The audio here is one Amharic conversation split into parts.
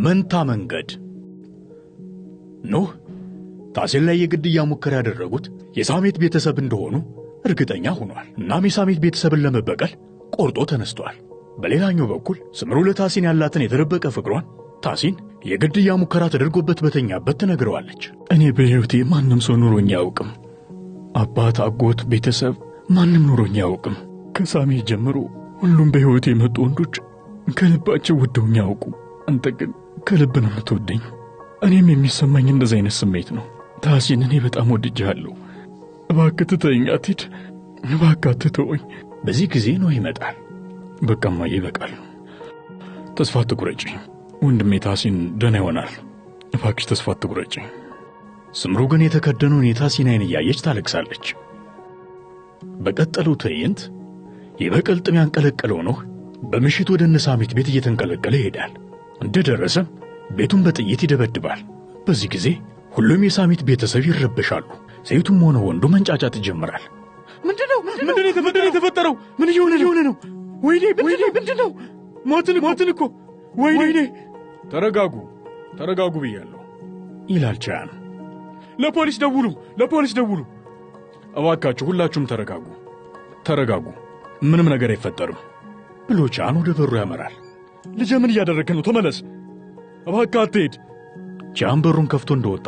መንታ መንገድ። ኖህ ታሲን ላይ የግድያ ሙከራ ያደረጉት የሳሜት ቤተሰብ እንደሆኑ እርግጠኛ ሆኗል። እናም የሳሜት ቤተሰብን ለመበቀል ቆርጦ ተነስቷል። በሌላኛው በኩል ስምሩ ለታሲን ያላትን የተደበቀ ፍቅሯን ታሲን የግድያ ሙከራ ተደርጎበት በተኛበት ትነግረዋለች። እኔ በሕይወቴ ማንም ሰው ኑሮኝ አያውቅም። አባት፣ አጎት፣ ቤተሰብ ማንም ኑሮኝ አያውቅም። ከሳሜ ጀምሮ ሁሉም በሕይወቴ የመጡ ወንዶች ከልባቸው ወደውኝ አያውቁ። አንተ ግን ከልብ ነው የምትወደኝ። እኔም የሚሰማኝ እንደዚህ አይነት ስሜት ነው። ታሲን፣ እኔ በጣም ወድጄሃለሁ። እባክህ ትተኸኝ አትሂድ። እባክህ አትተወኝ። በዚህ ጊዜ ነው ይመጣል። በቃ እማዬ ይበቃል። ተስፋ አትቁረጪ። ወንድሜ ታሲን ደህና ይሆናል። እባክሽ ተስፋ አትቁረጪ። ስምሩ ግን የተከደነውን የታሲን ዓይን እያየች ታለቅሳለች። በቀጠለው ትዕይንት የበቀል ጥም ያንቀለቀለው ኖህ በምሽት ወደ እነ ሳሚት ቤት እየተንቀለቀለ ይሄዳል። እንደደረሰም ቤቱን በጥይት ይደበድባል። በዚህ ጊዜ ሁሉም የሳሚት ቤተሰብ ይረበሻሉ። ሴቱም ሆነ ወንዱ መንጫጫት ይጀምራል። ምንድነው? ምንድነው የተፈጠረው? ምን እየሆነ ነው? ወይኔ ወይኔ! ምንድነው? ሞትን ሞትን እኮ! ወይኔ! ተረጋጉ፣ ተረጋጉ ብያለሁ ይላል ቻያን። ለፖሊስ ደውሉ፣ ለፖሊስ ደውሉ እባካችሁ። ሁላችሁም ተረጋጉ፣ ተረጋጉ። ምንም ነገር አይፈጠርም ብሎ ቻን ወደ በሩ ያመራል። ልጄ ምን እያደረግህ ነው? ተመለስ እባክህ፣ አትሄድ። ቻን በሩን ከፍቶ እንደወጣ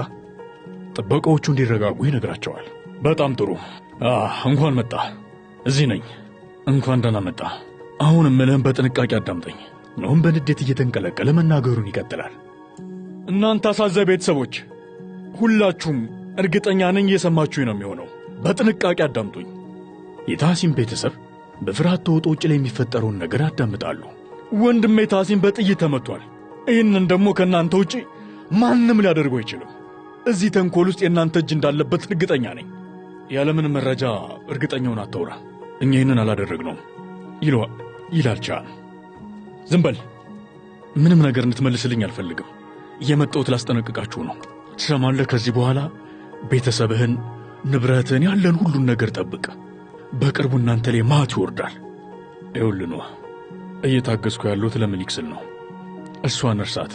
ጥበቃዎቹ እንዲረጋጉ ይነግራቸዋል። በጣም ጥሩ። እንኳን መጣ። እዚህ ነኝ። እንኳን ደህና መጣ። አሁን እምልህን በጥንቃቄ አዳምጠኝ። ኖህም በንዴት እየተንቀለቀለ መናገሩን ይቀጥላል። እናንተ አሳዛኝ ቤተሰቦች ሁላችሁም እርግጠኛ ነኝ እየሰማችሁኝ ነው የሚሆነው። በጥንቃቄ አዳምጡኝ። የታሲን ቤተሰብ በፍርሃት ተውጦ ውጭ ላይ የሚፈጠረውን ነገር ያዳምጣሉ። ወንድሜ ታሲን በጥይት ተመቷል። ይህንን ደግሞ ከእናንተ ውጪ ማንም ሊያደርገው አይችልም። እዚህ ተንኮል ውስጥ የእናንተ እጅ እንዳለበት እርግጠኛ ነኝ። ያለምንም መረጃ እርግጠኛውን አታውራ። እኛ ይህንን አላደረግነውም ይላል ቻን። ዝም በል። ምንም ነገር እንድትመልስልኝ አልፈልግም። የመጣሁት ላስጠነቅቃችሁ ነው። ትሰማለህ? ከዚህ በኋላ ቤተሰብህን፣ ንብረትህን፣ ያለን ሁሉን ነገር ጠብቅ። በቅርቡ እናንተ ላይ ማት ይወርዳል። ይኸውልህ ኖህ፣ እየታገዝኩ ያለሁት ለምኒልክ ስል ነው። እሷን እርሳት።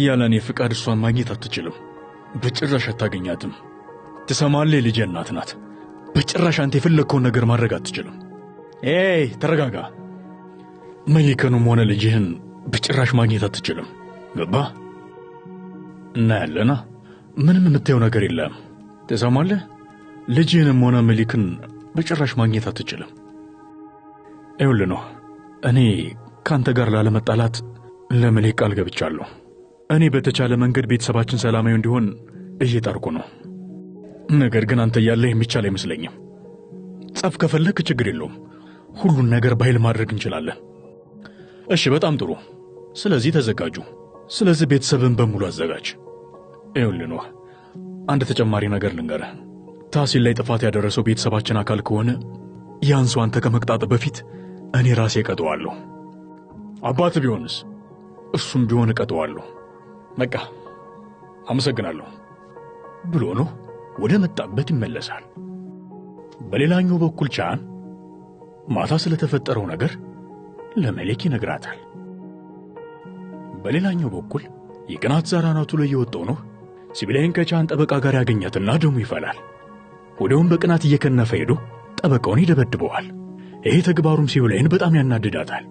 ያለ እኔ ፍቃድ እሷን ማግኘት አትችልም። በጭራሽ አታገኛትም። ትሰማለህ? የልጄ እናት ናት። በጭራሽ አንተ የፈለግከውን ነገር ማድረግ አትችልም። ኤይ ተረጋጋ። መሊከኑም ሆነ ልጅህን በጭራሽ ማግኘት አትችልም። ገባ? እናያለና ምንም የምታየው ነገር የለም። ትሰማለህ? ልጅህንም ሆነ መሊክን በጭራሽ ማግኘት አትችልም። ይኸውልህ ኖህ፣ እኔ ከአንተ ጋር ላለመጣላት ለመሊክ ቃል ገብቻለሁ። እኔ በተቻለ መንገድ ቤተሰባችን ሰላማዊ እንዲሆን እየጣርኩ ነው። ነገር ግን አንተ እያለህ የሚቻል አይመስለኝም። ጸብ ከፈለክ ችግር የለውም። ሁሉን ነገር በኃይል ማድረግ እንችላለን። እሺ፣ በጣም ጥሩ። ስለዚህ ተዘጋጁ። ስለዚህ ቤተሰብን በሙሉ አዘጋጅ። ይኸውልህ ኖህ፣ አንድ ተጨማሪ ነገር ልንገርህ። ታሲን ላይ ጥፋት ያደረሰው ቤተሰባችን አካል ከሆነ ያን ሰው አንተ ከመቅጣት በፊት እኔ ራሴ እቀጠዋለሁ። አባት ቢሆንስ? እሱም ቢሆን እቀጠዋለሁ። በቃ አመሰግናለሁ ብሎ ኖህ ወደ መጣበት ይመለሳል። በሌላኛው በኩል ቻን ማታ ስለተፈጠረው ነገር ለመሌክ ይነግራታል። በሌላኛው በኩል የቅናት ዛር አናቱ ላይ የወጣው ኖህ ሲቢላይን ከቻን ጠበቃ ጋር ያገኛትና ደሙ ይፈላል። ወዲያውም በቅናት እየከነፈ ሄዶ ጠበቃውን ይደበድበዋል። ይሄ ተግባሩም ሲቢላይን በጣም ያናድዳታል።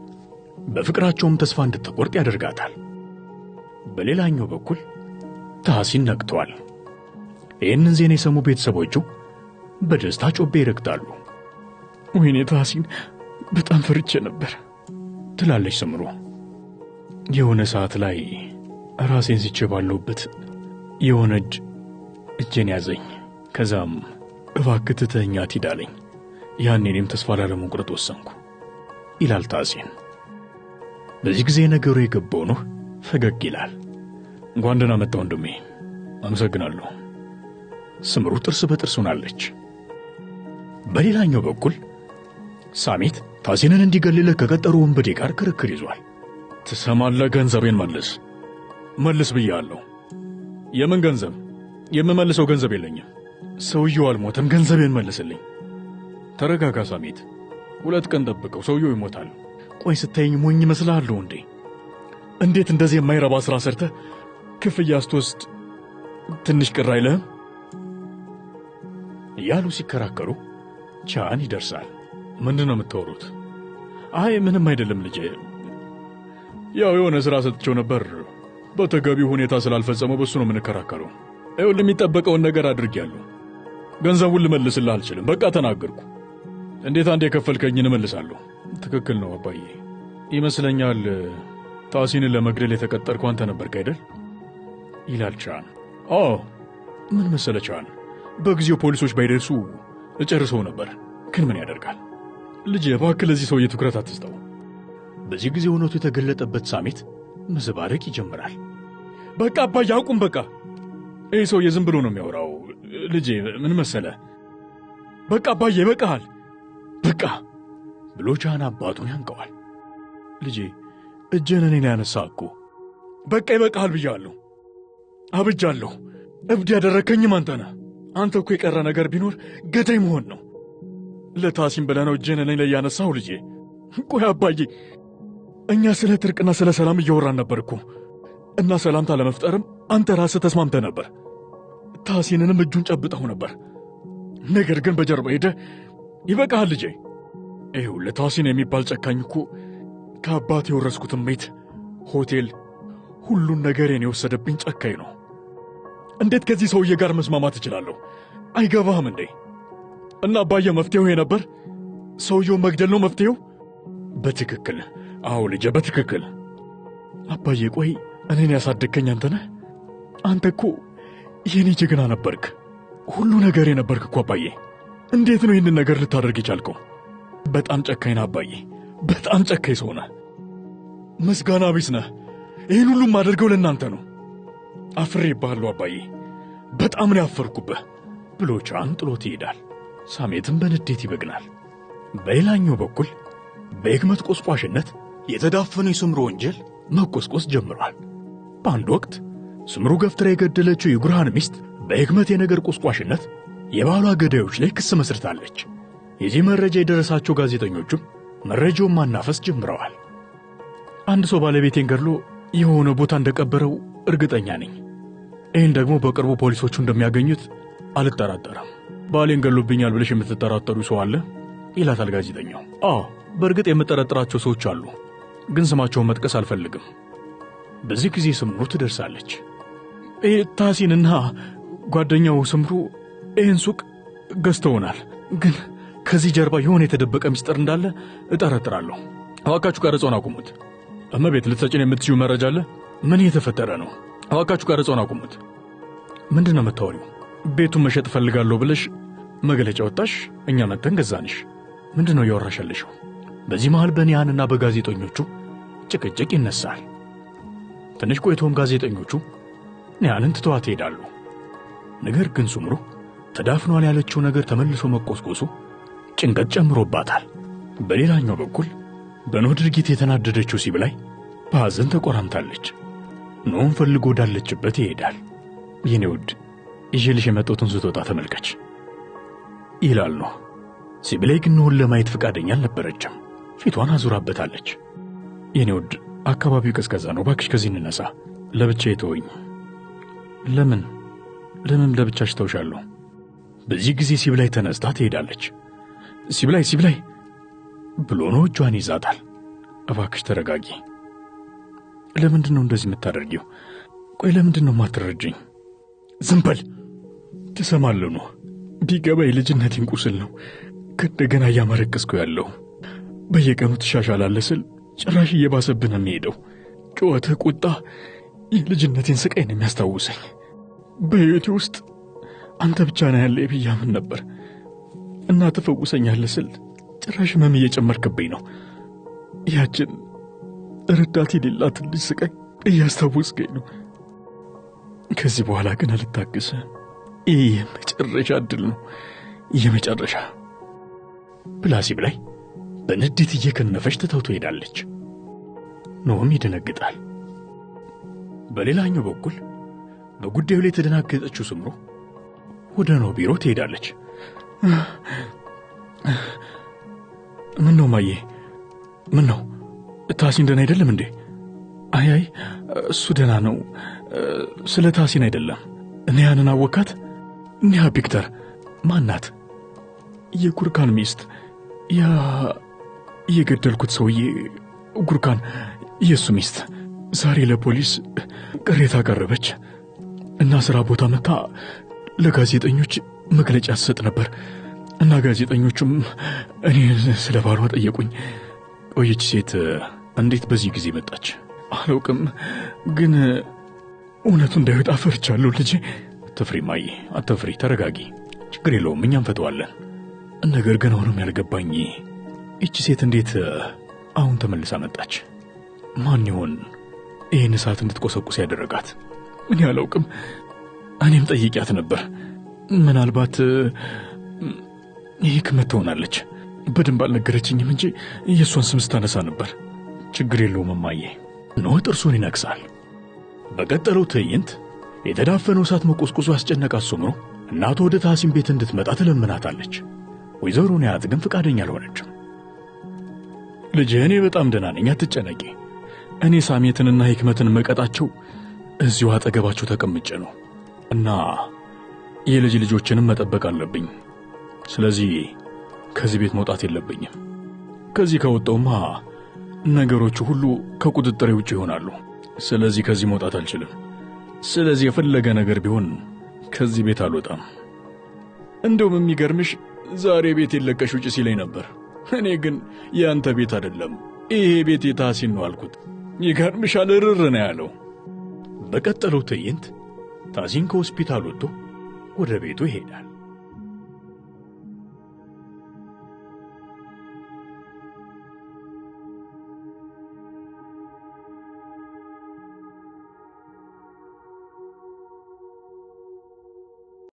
በፍቅራቸውም ተስፋ እንድትቆርጥ ያደርጋታል። በሌላኛው በኩል ታሲን ነቅቷል። ይህንን ዜና የሰሙ ቤተሰቦቹ በደስታ ጮቤ ይረግጣሉ። ወይኔ ታሲን፣ በጣም ፈርቼ ነበር ትላለች ስምሩ። የሆነ ሰዓት ላይ ራሴን ስቼ ባለሁበት የሆነ እጅ እጄን ያዘኝ። ከዛም እባክህ ትተኸኝ አትሂድ አለኝ። ያኔ እኔም ተስፋ ላለመቁረጥ ወሰንኩ ይላል ታሲን። በዚህ ጊዜ ነገሩ የገባው ኖህ ፈገግ ይላል። እንኳን ደህና መጣህ ወንድሜ፣ አመሰግናለሁ። ስምሩ ጥርስ በጥርስ ሆናለች። በሌላኛው በኩል ሳሜት ታሲንን እንዲገልልህ ከቀጠሩ ወንበዴ ጋር ክርክር ይዟል። ትሰማለህ? ገንዘቤን መልስ፣ መልስ ብያለሁ። የምን ገንዘብ? የምመልሰው ገንዘብ የለኝም። ሰውየው አልሞተም። ገንዘቤን መልስልኝ። ተረጋጋ ሳሜት፣ 2 ቀን ጠብቀው፣ ሰውየው ይሞታል። ቆይ ስታየኝ ሞኝ እመስልሃለሁ እንዴ? እንዴት እንደዚህ የማይረባ ስራ ሰርተህ ክፍያ ስትወስድ ትንሽ ቅር አይልህም? እያሉ ሲከራከሩ ቻን ይደርሳል። ምንድን ነው የምታወሩት? አይ ምንም አይደለም ልጄ፣ ያው የሆነ ስራ ሰጥቼው ነበር፣ በተገቢው ሁኔታ ስላልፈጸመው በሱ ነው የምንከራከረው። ይኸውልህ የሚጠበቀውን ነገር አድርጌያለሁ። ገንዘቡን ልመልስልህ አልችልም። በቃ ተናገርኩ። እንዴት አንድ የከፈልከኝን እመልሳለሁ? ትክክል ነው አባዬ። ይመስለኛል ታሲንን ለመግደል የተቀጠርከው አንተ ነበርክ አይደል? ይላል ቻን። አዎ፣ ምን መሰለህ ቻን፣ በጊዜው ፖሊሶች ባይደርሱ እጨርሰው ነበር። ግን ምን ያደርጋል ልጄ፣ እባክህ ለዚህ ሰውዬ ትኩረት አትስጠው። በዚህ ጊዜ እውነቱ የተገለጠበት ሳሜት መዘባረቅ ይጀምራል። በቃ አባዬ አቁም፣ በቃ ይህ ሰውዬ ዝም ብሎ ነው የሚያወራው። ልጄ ምን መሰለህ፣ በቃ አባዬ ይበቃሃል፣ በቃ ብሎ ቻን አባቱን ያንቀዋል። ልጄ እጅህን እኔ ላይ ያነሳ እኮ። በቃ ይበቃሃል ብያለሁ፣ አብጃለሁ። እብድ ያደረግከኝም አንተ ነህ። አንተ እኮ የቀረ ነገር ቢኖር ገዳይ መሆን ነው። ለታሲም ብለህ ነው እጅህን እኔ ላይ ያነሳው ልጄ። ቆይ አባዬ፣ እኛ ስለ ትርቅና ስለ ሰላም እያወራን ነበር እኮ እና ሰላምታ ለመፍጠርም አንተ ራስህ ተስማምተህ ነበር። ታሲንንም እጁን ጨብጠው ነበር። ነገር ግን በጀርባ ሄደህ ይበቃሃል ልጄ። ይኸውልህ ታሲን የሚባል ጨካኝ እኮ ከአባት የወረስኩትን ቤት፣ ሆቴል፣ ሁሉን ነገሬን የወሰደብኝ ጨካኝ ነው። እንዴት ከዚህ ሰውዬ ጋር መስማማት እችላለሁ? አይገባህም እንዴ? እና አባዬ መፍትሄው ይሄ ነበር? ሰውየው መግደል ነው መፍትሄው? በትክክል አዎ ልጄ፣ በትክክል አባዬ። ቆይ እኔን ያሳደግከኝ አንተ ነህ። አንተ እኮ የኔ ጀግና ነበርክ፣ ሁሉ ነገር የነበርክ እኮ አባዬ። እንዴት ነው ይህንን ነገር ልታደርግ የቻልከው? በጣም ጨካኝ ነህ አባዬ፣ በጣም ጨካኝ ሰው ነህ። ምስጋና ቢስ ነህ። ይህን ሁሉ የማደርገው ለእናንተ ነው። አፍሬብሃለሁ አባዬ፣ በጣም ነው ያፈርኩብህ ብሎ ቻን ጥሎት ይሄዳል። ሳሜትም በንዴት ይበግናል። በሌላኛው በኩል በሕክመት ቆስቋሽነት የተዳፈነው የስምሩ ወንጀል መቆስቆስ ጀምሯል። በአንድ ወቅት ስምሩ ገፍትራ የገደለችው የጉርሃን ሚስት በሕክመት የነገር ቆስቋሽነት የባሏ ገዳዮች ላይ ክስ መስርታለች። የዚህ መረጃ የደረሳቸው ጋዜጠኞቹም መረጃውን ማናፈስ ጀምረዋል። አንድ ሰው ባለቤቴን ገድሎ የሆነ ቦታ እንደቀበረው እርግጠኛ ነኝ። ይህን ደግሞ በቅርቡ ፖሊሶቹ እንደሚያገኙት አልጠራጠርም። ባሌን ገድሎብኛል ብለሽ የምትጠራጠሩ ሰው አለ? ይላታል ጋዜጠኛው። አዎ፣ በእርግጥ የምጠረጥራቸው ሰዎች አሉ፣ ግን ስማቸውን መጥቀስ አልፈልግም። በዚህ ጊዜ ስምሩ ትደርሳለች። ታሲንና ጓደኛው ስምሩ ይህን ሱቅ ገዝተውናል፣ ግን ከዚህ ጀርባ የሆነ የተደበቀ ምስጢር እንዳለ እጠረጥራለሁ። እባካችሁ ቀረጻውን አቁሙት። እመቤት፣ ልትሰጪን የምትችይው መረጃ አለ? ምን እየተፈጠረ ነው? እባካችሁ ቀረጻውን አቁሙት። ምንድን ነው የምታወሪው? ቤቱን መሸጥ እፈልጋለሁ ብለሽ መግለጫ ወጣሽ፣ እኛ መጥተን ገዛንሽ። ምንድን ነው እያወራሽ ያለሽው? በዚህ መሃል በኒሃንና በጋዜጠኞቹ ጭቅጭቅ ይነሳል። ትንሽ ቆይቶም ጋዜጠኞቹ ኒሃንን ትተዋት ይሄዳሉ። ነገር ግን ስምሩ ተዳፍኗል ያለችው ነገር ተመልሶ መቆስቆሱ ጭንቀት ጨምሮባታል። በሌላኛው በኩል በኖህ ድርጊት የተናደደችው ሲብላይ በሐዘን ተቆራምታለች። ኖህን ፈልጎ ወዳለችበት ይሄዳል። የኔ ውድ፣ ይዤልሽ የመጣሁትን ስጦታ ተመልከች ይላል ኖህ። ሲብላይ ግን ኖህን ለማየት ፈቃደኛ አልነበረችም። ፊቷን አዙራበታለች። የኔ ውድ፣ አካባቢው ቀዝቃዛ ነው፣ እባክሽ ከዚህ እንነሳ። ለብቻዬ ተወኝ። ለምን ለምን ለብቻሽ ተውሻለሁ? በዚህ ጊዜ ሲብላይ ተነስታ ትሄዳለች። ሲብላይ ሲብላይ ብሎ ነው እጇን ይዛታል። እባክሽ ተረጋጊ። ለምንድን ነው እንደዚህ የምታደርጊው? ቆይ ለምንድን ነው የማትረጅኝ? ዝም በል። ትሰማለህ ኖህ፣ ቢገባ የልጅነቴን ቁስል ነው ከእንደገና እያመረቀስኩ ያለው። በየቀኑ ትሻሻላለህ ስል ጭራሽ እየባሰብህ ነው የሚሄደው። ጩኸትህ፣ ቁጣ የልጅነቴን ስቃይ ነው የሚያስታውሰኝ። በሕይወቴ ውስጥ አንተ ብቻ ነህ ያለ ብዬ አምን ነበር እና ትፈውሰኛለህ ስል ጭራሽ ህመም እየጨመርክብኝ ነው። ያችን ረዳት የሌላትን ልጅ ስቃይ እያስታወስከኝ ነው። ከዚህ በኋላ ግን አልታገስህም። ይህ የመጨረሻ እድል ነው፣ የመጨረሻ ብላ ሲብላይ በንዴት እየከነፈች ትተው ትሄዳለች። ኖህም ይደነግጣል። በሌላኛው በኩል በጉዳዩ ላይ የተደናገጠችው ስምሩ ወደ ኖህ ቢሮ ትሄዳለች። ምን ነው ማዬ? ምን ነው ታሲን ደህና አይደለም እንዴ? አይ አይ እሱ ደህና ነው። ስለ ታሲን አይደለም። ኒያንን አወካት? ኒያ ቢክተር ማናት? የጉርካን ሚስት። ያ የገደልኩት ሰውዬ ጉርካን፣ የእሱ ሚስት ዛሬ ለፖሊስ ቅሬታ ቀረበች እና ስራ ቦታ መታ ለጋዜጠኞች መግለጫ ትሰጥ ነበር እና ጋዜጠኞቹም እኔ ስለ ባሏ ጠየቁኝ። ቆየች ሴት እንዴት በዚህ ጊዜ መጣች? አላውቅም፣ ግን እውነቱ እንዳይወጣ ፈርቻለሁ ልጄ። አትፍሪ ማዬ፣ አትፍሪ፣ ተረጋጊ። ችግር የለውም እኛም ፈተዋለን። ነገር ግን አሁንም ያልገባኝ ይቺ ሴት እንዴት አሁን ተመልሳ መጣች? ማን ይሆን ይህን እሳት እንድትቆሰቁስ ያደረጋት? እኔ አላውቅም። እኔም ጠይቂያት ነበር። ምናልባት ሂክመት ትሆናለች። በደንብ አልነገረችኝም እንጂ የእሷን ስም ስታነሳ ነበር። ችግር የለውም እማዬ። ኖህ ጥርሱን ይነክሳል። በቀጠለው ትዕይንት የተዳፈነው እሳት መቆስቆሱ ያስጨነቃት ሱምሩ እናቷ ወደ ታሲን ቤት እንድትመጣ ትለምናታለች። ወይዘሮ ኒያት ግን ፈቃደኛ አልሆነችም። ልጄ እኔ በጣም ደህና ነኝ፣ አትጨነቂ። እኔ ሳሜትንና ሂክመትን መቀጣቸው እዚሁ አጠገባቸው ተቀምጬ ነው እና የልጅ ልጆችንም መጠበቅ አለብኝ። ስለዚህ ከዚህ ቤት መውጣት የለብኝም። ከዚህ ከወጣውማ ነገሮቹ ሁሉ ከቁጥጥሬ ውጭ ይሆናሉ። ስለዚህ ከዚህ መውጣት አልችልም። ስለዚህ የፈለገ ነገር ቢሆን ከዚህ ቤት አልወጣም። እንደውም የሚገርምሽ ዛሬ ቤት የለቀሽ ውጭ ሲለኝ ነበር። እኔ ግን የአንተ ቤት አይደለም ይሄ ቤት የታሲን ነው አልኩት። ይገርምሻል እርር ነው ያለው። በቀጠለው ትዕይንት ታሲን ከሆስፒታል ወጥቶ ወደ ቤቱ ይሄዳል።